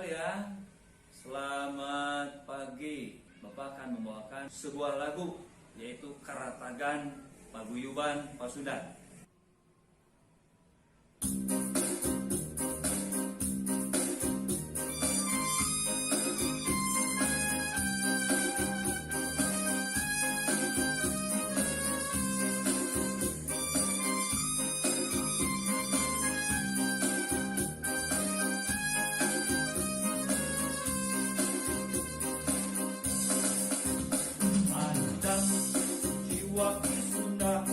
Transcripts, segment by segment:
Sekalian, selamat pagi. Bapak akan membawakan sebuah lagu, yaitu Karatagan Paguyuban Pasundan. Andang jiwa Ki Sunda,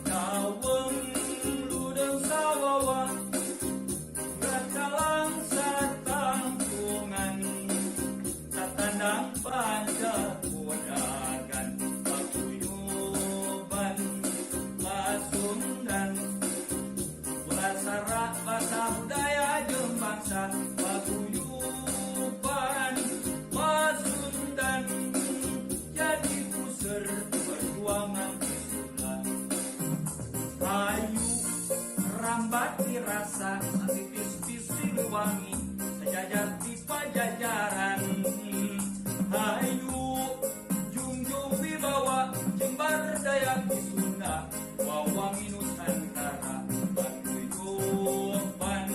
Naweng ludeng sawawa, Rakalang satangkungan, Tatandang pancakudagan, Paguyuban Pasundan, Pulasara basa budaya jeung bangsa, Paguyuban Pasundan, jadi puseur perjuangan Ki Sunda. Hayu rambat dirasa titis ti Siliwangi, sejajar di Pajajaran. Hayu jungjung wibawa jembar daya Ki Sunda, wawangi Nusantara, Paguyuban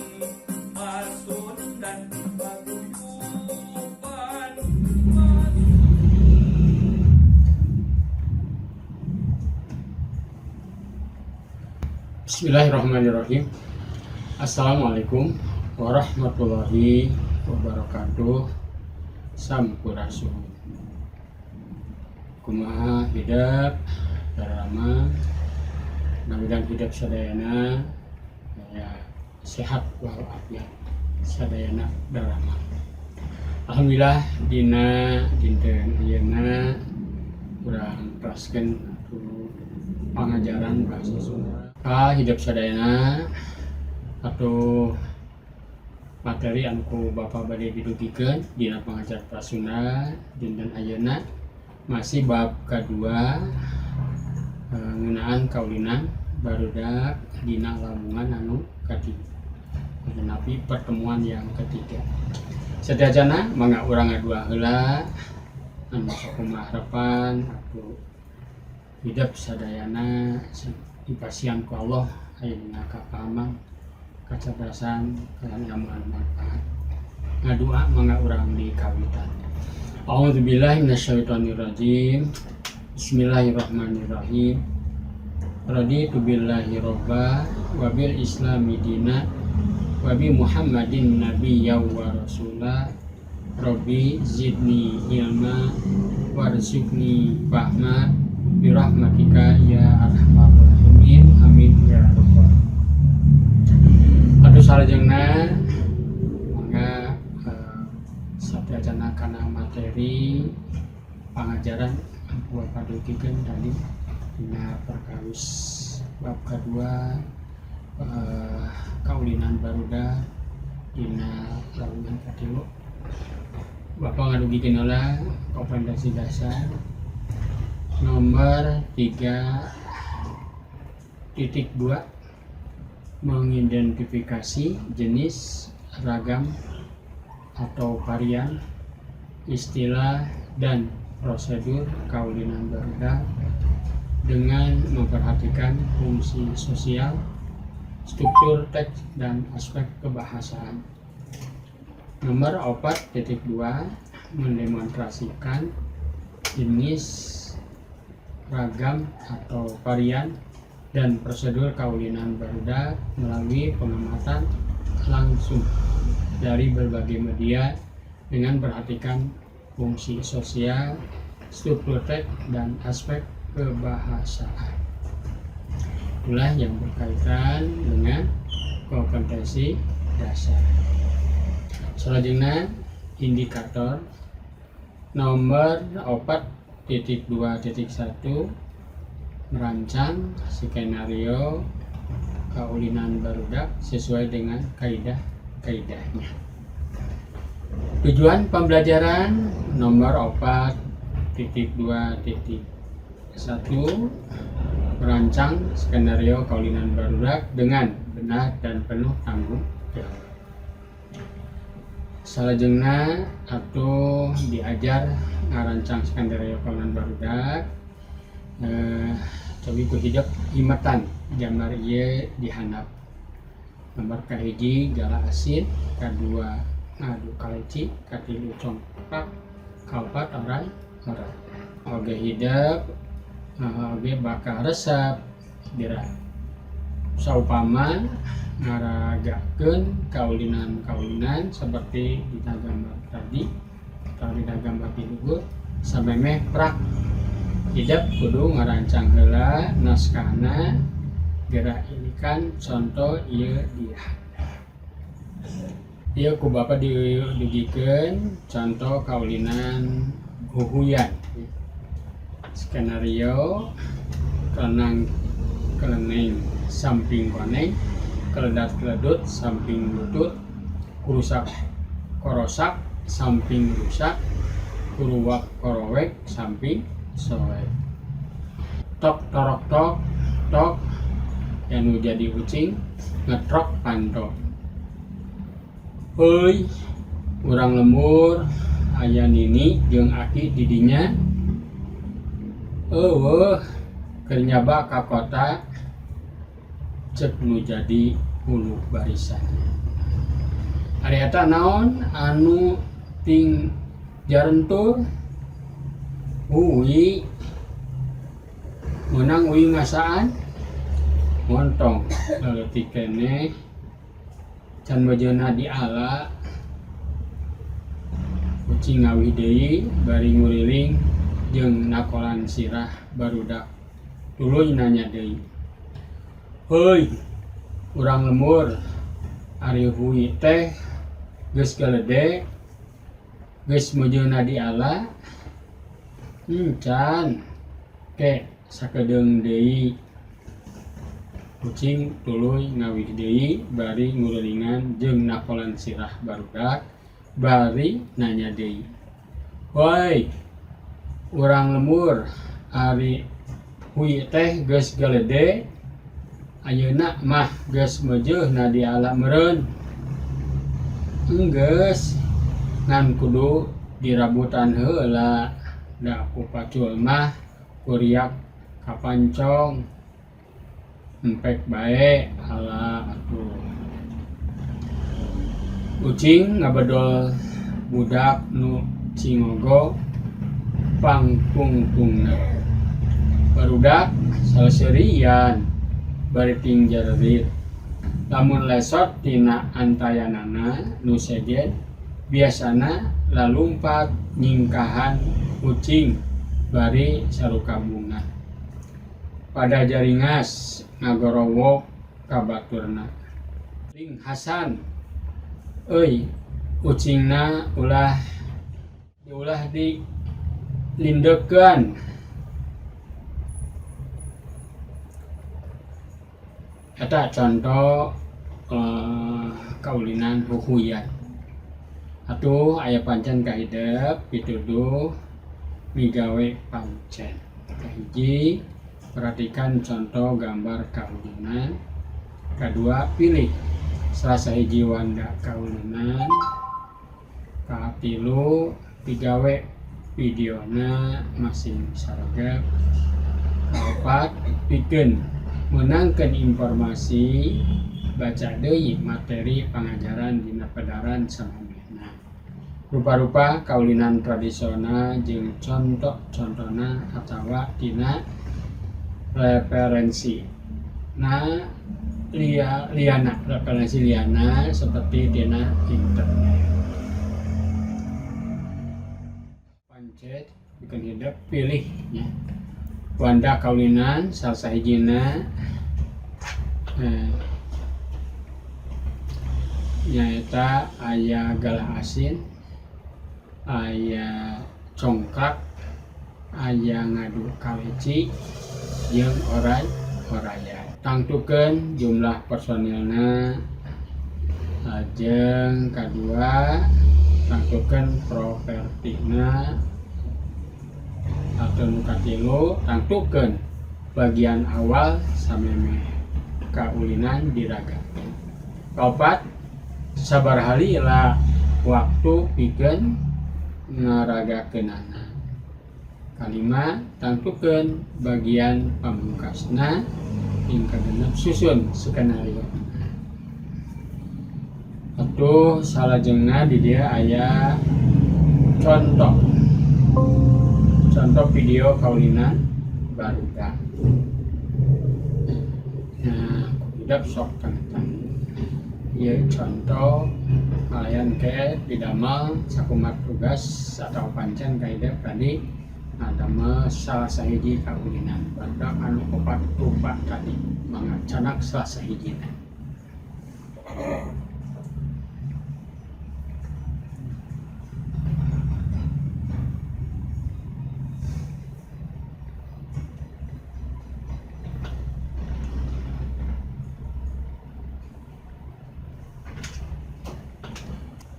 Pasundan, Paguyuban Pasundan. Bismillahirrahmanirrahim. Assalamualaikum warahmatullahi wabarakatuh. Sampurasun. Kumaha hidep, darama? Mudah-mudahan hidep sadayana ya sehat walafiat sadayana, darama. Alhamdulillah, dina dinten ayeuna urang teraskeun atuh pangajaran bahasa Sunda ka hidep sadayana. Atau materi anu ku Bapak bade didugikeun dina pangajar Sunda dinten ayeuna masih bab kedua, ngeunaan kaulinan barudak dina lawungan anu katilu, genapi pertemuan yang ketiga. Sadayana mangga urang ngadua heula anu sakumaha harapan atau hidep sadayana dipasihan ku Allah aya dina kapahaman, kacerdasan, kalian ilmu anu manfaat. Ngadua mangga urang di kawitan. A'udzubillahi minasyaitonirrajim. Bismillahirrahmanirrahim. Raditu billahi robba, wabil islami dina, wabi Muhammadin nabiyya wa rasula. Rabbi zidni ilma warzuqni fahma birahmatika ya arhamar rahimin. Amin ya rabbal. Aduh, salajengna mangga sateuacanna kana materi pangajaran anu padugikeun tadi dina perkawis bab kedua, kaulinan barudak dina lawungan katilu. Bapak ngadugikeun heula kompetensi dasar nomor 3.2, mengidentifikasi jenis, ragam atau varian, istilah, dan prosedur kaulinan barudak dengan memperhatikan fungsi sosial, struktur teks, dan aspek kebahasaan. Nomor 4.2, mendemonstrasikan jenis, ragam atau varian, dan prosedur kaulinan barudak melalui pengamatan langsung dari berbagai media dengan perhatikan fungsi sosial, struktur teks, dan aspek kebahasaan. Itulah yang berkaitan dengan kompetensi dasar. Selanjutnya indikator nomor 4.2.1, merancang skenario kaulinan barudak sesuai dengan kaidah-kaidahnya. Tujuan pembelajaran nomor 4.2.1, merancang skenario kaulinan barudak dengan benar dan penuh tanggung jawab. Salajengna atuh diajar ngarancang skenario kaulinan barudak, cobi ku hidep imetan gambar ieu di handap. Nomor kahiji galah asin, kadua ngadu kaleci, katilu congkak, kaopat oray oray. Oge hidep oge bakal resep dira saupama ngaragakeun kaulinan-kaulinan seperti dina gambar tadi atau dina gambar di luhur. Samemeh prak hidep kudu ngarancang heula naskahna, geura ilikan conto ieu di handap. Ieu ku Bapak didugikeun conto kaulinan huhuyan, skenario kelenang keleneng samping koneng, keledat keledut samping lutut, kurusak korosak samping rusak, kuruwak korowek samping soek, tok torok tok tok, anu jadi ucing ngetrok panto. Heuy, urang lembur, aya nini jeung aki di dinya? Euweuh, keur nyaba ka kota, cek nu jadi hulu barisan. Ari eta naon anu ting jarentur? Hui. Meunang hui ngasaan? Montong leutik keneh, can meujeuhna diala. Ucing ngawih deui bari nguriling jeung nakolan sirah barudak, tuluy nanya deui. Heuy, urang lembur, ari hui teh geus galede, geus meujeuhna diala? Encan, ke sakedeung deui. Ucing tuluy ngawih deui bari ngurilingan jeung nakolan sirah barudak bari nanya deui. Heuy, urang lembur, ari hui teh geus galede ayeuna mah, geus meujeuhna diala meureun? Enggeus, ngan kudu dirabutan heula, da ku pacul mah kuriak kapancong. Empek bae ala atuh. Ucing ngabedol budak nu cingogo pangpungtungna. Barudak saleseurian bari ting jarerit. Lamun lesot tina antayanana nu sejen biasana lalumpat nyingkahan ucing bari saruka bungah. Pada jaringas ngagorowok ka baturna. Ling Hasan euy, ucingna ulah ulah dilindegkeun. Eta conto kaulinan huhuyan. Atuh aya pancen kahidep pituduh migawe pancen. Kahiji, perhatikan contoh gambar kaulinan. Kadua, pilih salah sahiji wanda kaulinan. Katilu, pigawe videona masing saregep. Kaopat, pikeun meunangkeun informasi, baca deui materi pangajaran dina pedaran samemehna. Rupa-rupa kaulinan tradisional jeung conto-contona atawa tina referensi na liana, referensi liana seperti dina internet. Pancet pikeun hidep, pilih nya wanda kaulinan salah sahijina, nyaeta aya galah asin, aya congkak, aya ngadu kaleci jeung oray orayan. Tangtukeun jumlah personilna. Lajeng kadua, tangtukeun propertina. Atau nu katilu, tangtukeun bagian awal samemeh kaulinan diragakeun. Kaopat, sabaraha lila waktu pikeun ngaragakeunana. Kalima, tangtukeun bagian pamungkasna. Yang kagenep, susun skenario. Atuh salajengna di dieu aya contoh contoh video kaulinan barudak. Nah, budak sok tentang ieu contoh kalian ke didamel sakumaha tugas atau pancen ka hidep tadi ngadamel salah sahiji kaulinan barudak anu opat rupa tadi. Mangga candak salah sahijina.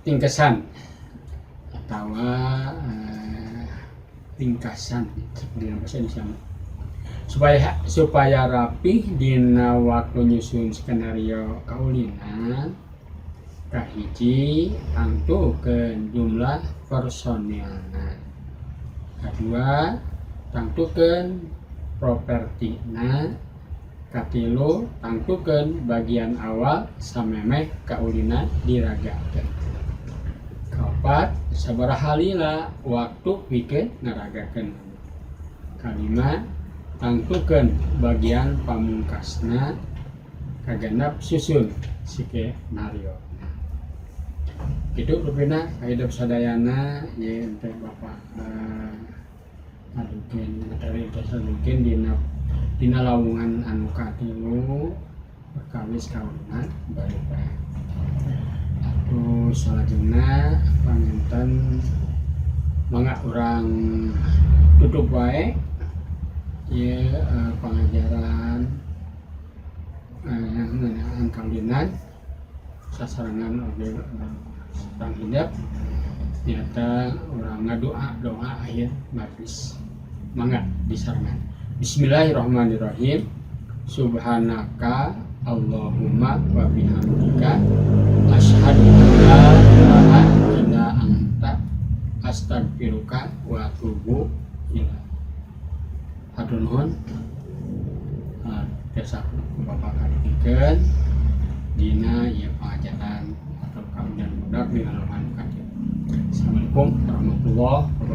Ringkesan atau ringkasan seperti bahasa Indonesia, supaya supaya rapih dina waktu nyusun skenario kaulinan. Kahiji, tangtukeun jumlah personilna. Kedua, tangtukeun propertina. Katilu, tangtukeun bagian awal samemeh kaulinan diragakeun. Kaopat, sabaraha lila waktu pikeun ngaragakeun. Kalima, tangtukeun bagian pamungkasna. Kagenep, susun skenario. Itu rupina hidup sadayana ye teh Bapak ngadukeun materi teh sadukeun dina dina lawungan anu katilu perkawis kaulinan barudak. Atuh salajengna panginten mangga urang tutup wae ieu pangajaran ngeunaan kaulinan sasarengan oge sareng hidep, nyaeta urang ngadoa doa akhir majelis. Mangga disarengan. Bismillahirrahmanirrahim. Subhanaka Allahumma wa bihamdika asyhadu an la ilaha illa anta astaghfiruka wa atubu ilaik. Hatur nuhun tiasa ku Bapak kadugikeun dina ieu pangajaran atau kaulinan budak dina lawungan katilu. Assalamualaikum warahmatullahi wabarakatuh.